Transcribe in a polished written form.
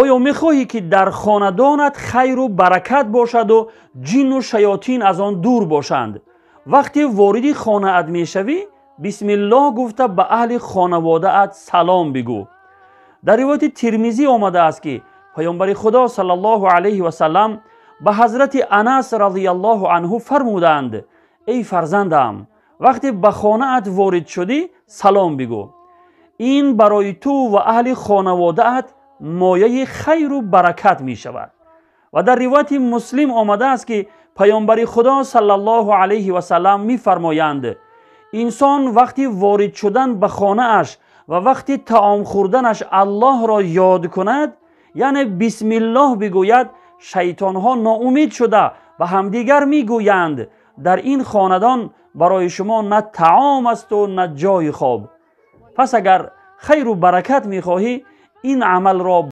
Оё мехоҳӣ, ки дар хонадонат хайру баракат бошаду ҷинну шаётин аз он дур бошанд? Вақте вориди хонаат мешавӣ, бисмиллоҳ гуфта, ба аҳли хонаводаат салом бигӯ. Дар ривояти Тирмизӣ омадааст, ки паёмбари Худо саллаллоҳу алайҳи васаллам ба ҳазрати Анас разияллоҳу анҳу фармуданд: «Эй фарзандам, вақте ба хонаат ворид шудӣ, салом бигӯ. Ин барои ту ва аҳли хонаводаат мояи хайру баракат мешавад». Ва дар ривояти Муслим омадааст, ки паёмбари Худо саллаллоҳу алайҳи васаллам мефармоянд: «Инсон вақти ворид шудан ба хонааш ва вақти таом хӯрданаш Аллоҳро ёд кунад, яъне бисмиллоҳ бигӯяд, шайтонҳо ноумед шуда, ба ҳамдигар мегӯянд: дар ин хонадон барои шумо на таом асту на ҷои хоб». Пас агар хайру баракат мехоҳӣ, ин амалро